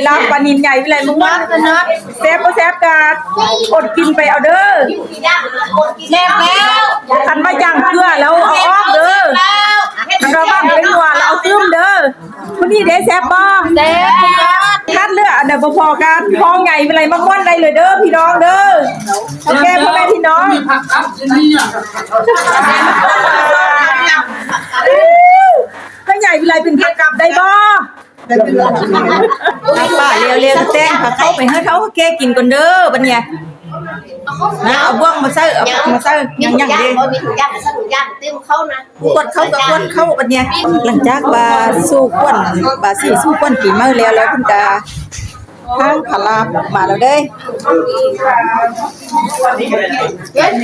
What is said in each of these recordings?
ລາບປານິນໃຫຍ່ວິໄລເມືອງມ່ວນ ແຊບບໍ່ແຊບກະອົດກິນໄປເອົາເດີ. ແຊບແລ້ວ ຄັນວ່າຢ່າງເກືອແລ້ວເອົາອອກເດີ. ຄັນວ່າຫວ່າງເປັນຫົວແລ້ວເອົາຕື່ມເດີ. ມື້ນີ້ເດ້ແຊບບໍ່? ແຊບ. ຄັດເລືອກອັນໃດບໍ່ພໍກັນ ຫ້ອງໃຫຍ່ວິໄລເມືອງມ່ວນໄດ້ເລີຍເດີພີ່ນ້ອງເດີ. ເຖົ້າແກ່ພໍ່ແມ່ພີ່ນ້ອງ ໃຫ້ໃຫຍ່ວິໄລເປັນພາກກັບໄດ້ບໍ່? ປ້າ ເລວໆ ແຕ່ງພາເຂົ້າໄປໃຫ້ເຖົ້າແກ່ກິນກ່ອນເດີບັດນີ້. ນະ ເອົາບ່ວງມາໃສ່ ເອົາບ່ວງມາໃສ່ ຍັງໆ ເດ້. ມີທຸກຢ່າງ ໃສ່ທຸກຢ່າງ ເຕັມເຂົ້ານະ. ກວດເຂົ້າກະກວດເຂົ້າບັດນີ້. ຫຼັງຈາກວ່າສູ່ຂວັນ ບາສີສູ່ຂວັນປີໃໝ່ແລ້ວ ແລ້ວເພິ່ນກະ ທາງພາລາບມາແລ້ວເດ້.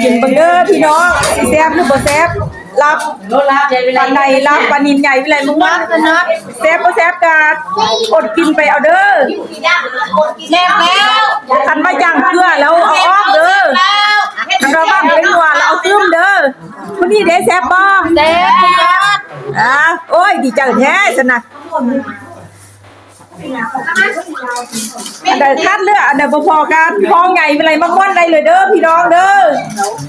ກິນເບິ່ງເດີພີ່ນ້ອງ ຊິແຊບຫຼືບໍ່ແຊບ. ລາບປານໃດ ລາບປານິນໃຫຍ່ວິໄລເມືອງມ່ວນ ແຊບບໍ່ແຊບກະອົດກິນໄປເອົາເດີ. ແຊບແລ້ວ ຄັນວ່າຢ່າງເກືອແລ້ວເອົາອອກເດີ. ຄັນວ່າຫວ່າງເປັນຫົວແລ້ວເອົາຕື່ມເດີ. ມື້ນີ້ເດ້ແຊບບໍ່? ແຊບ. ອ່າ ໂອ້ຍ ດີໃຈແທ້ຊັ້ນນະ. ອັນໃດຂາດເຫຼືອ ອັນໃດບໍ່ພໍກັນ ຫ້ອງໃຫຍ່ວິໄລມັກມ່ວນໄດ້ເລີຍເດີພີ່ນ້ອງເດີ.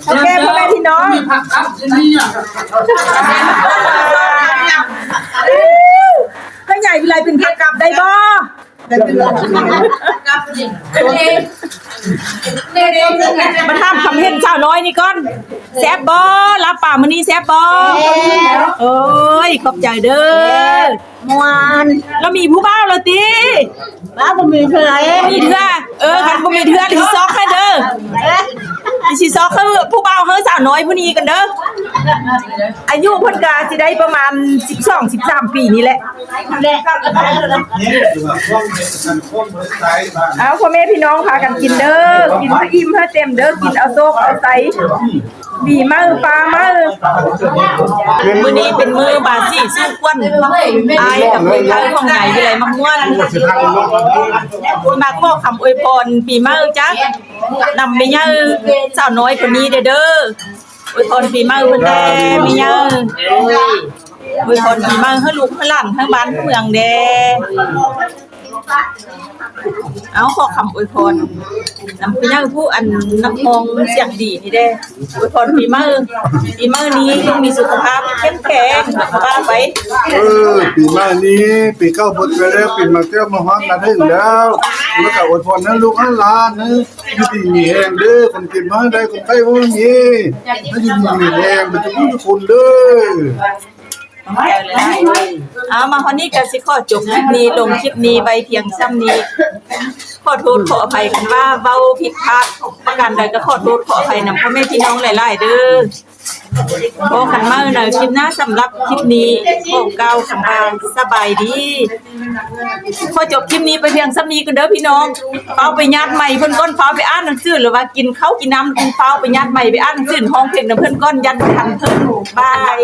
ໂອເຄ ພໍ່ແມ່ພີ່ນ້ອງ ໃຫ້ໃຫຍ່ວິໄລເປັນພາກກັບໄດ້ບໍ່? ມາຖາມຄຳເຫັນສາວນ້ອຍນີ້ກ່ອນ ແຊບບໍ່? ລາບປາມື້ນີ້ແຊບບໍ່? ໂອ້ຍ ຂອບໃຈເດີ. ມ່ວນ ລາວມີຜູ້ບ່າວແລ້ວຕິ? ລາວບໍ່ມີເທື່ອ ບໍ່ມີເທື່ອ. ເອີ ຄັນບໍ່ມີເທື່ອຊິຊອກໃຫ້ເດີ ຊິຊອກໃຫ້ຜູ້ບ່າວໃຫ້ສາວນ້ອຍຜູ້ນີ້ກັນເດີ. ອາຍຸເພິ່ນກະຊິໄດ້ປະມານສິບສອງ ສິບສາມປີນີ້ແຫຼະ. ເອົາ ພໍ່ແມ່ພີ່ນ້ອງພາກັນກິນເດີ ກິນໃຫ້ອີ່ມໃຫ້ເຕັມເດີ ກິນເອົາໂຊກເອົາໄຊ. ປີໃໝ່ ປາໃໝ່. ມື້ນີ້ເປັນມື້ບາສີສູ່ຂວັນ ອ້າຍກັບເອື້ອຍຂອງໃຫຍ່ວິໄລມັກມ່ວນ ມາຂໍຄຳອວຍພອນປີໃໝ່ຈາກນຳແມ່ໃຫຍ່ສາວນ້ອຍຄົນນີ້ແດ່ເດີ. ອວຍພອນປີໃໝ່ເພິ່ນແດ່ແມ່ໃຫຍ່ ອວຍພອນປີໃໝ່ໃຫ້ລູກໃຫ້ຫຼານທັງບ້ານທັງເມືອງແດ່. ເອົາ ຂໍຄຳອວຍພອນນຳພີ່ນ້ອງຜູ້ອັນນັກຮ້ອງສຽງດີນີ້ແດ່ ອວຍພອນປີໃໝ່ ປີໃໝ່ນີ້ຈົ່ງມີສຸຂະພາບເຂັ້ມແຂງ ວ່າໄປ. ເອີ ປີໃໝ່ນີ້ ປີເກົ່າໝົດໄປແລ້ວ ປີໃໝ່ແກ້ວມາຮອດມາເຖິງແລ້ວ ແລ້ວກະອວຍພອນໃຫ້ລູກໃຫ້ຫຼານ ຢູ່ດີມີແຮງເດີ ຄົນເຈັບບໍ່ໃຫ້ໄດ້ ຄົນໄຂ້ບໍ່ໃຫ້ມີ ໃຫ້ຢູ່ດີມີແຮງເບິດທຸກຄົນເດີ. ເອົາ ມາຮອດນີ້ກະຊິຂໍຈົບຄລິບນີ້ ລົງຄລິບນີ້ໄວ້ພຽງຊ່ຳນີ້. ຂໍໂທດຂໍອະໄພ ຄັນວ່າເວົ້າຜິດພາດປະການໃດກະຂໍໂທດຂໍອະໄພນຳພໍ່ແມ່ພີ່ນ້ອງຫຼາຍໆເດີ. ພໍ້ກັນໃໝ່ໃນຄລິບໜ້າ. ສຳລັບຄລິບນີ້ຂໍກ່າວຄຳວ່າສະບາຍດີ. ຂໍຈົບຄລິບນີ້ໄປພຽງຊ່ຳນີ້ກ່ອນເດີພີ່ນ້ອງ. ຟ້າວໄປຍາດໄມເພິ່ນກ່ອນ ຟ້າວໄປອ່ານໜັງສື ຫຼືວ່າກິນເຂົ້າກິນນ້ຳ ຟ້າວໄປຍາດໄມໄປອ່ານໜັງສື ຮ້ອງເພງນຳເພິ່ນກ່ອນ ຢ້ານບໍ່ທັນເພິ່ນ. ບາຍ.